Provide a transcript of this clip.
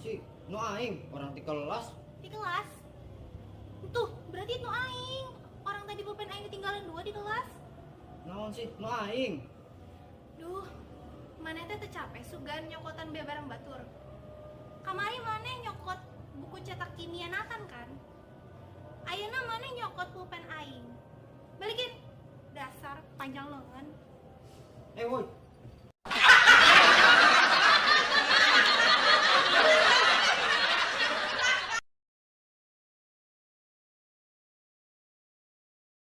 sih? Nu aing, orang di kelas. Di kelas. Tuh, berarti nu aing. Orang tadi pulpen aing ketinggalan dua di kelas. Naon sih? Nu aing. Duh, maneh teh teu capek sugan nyokotan be barang batur? Kamari maneh nyokot buku cetak kimia Nathan, kan? Ayeuna maneh nyokot pulpen aing. Balikin. Dasar panjang lengan. Eh woi,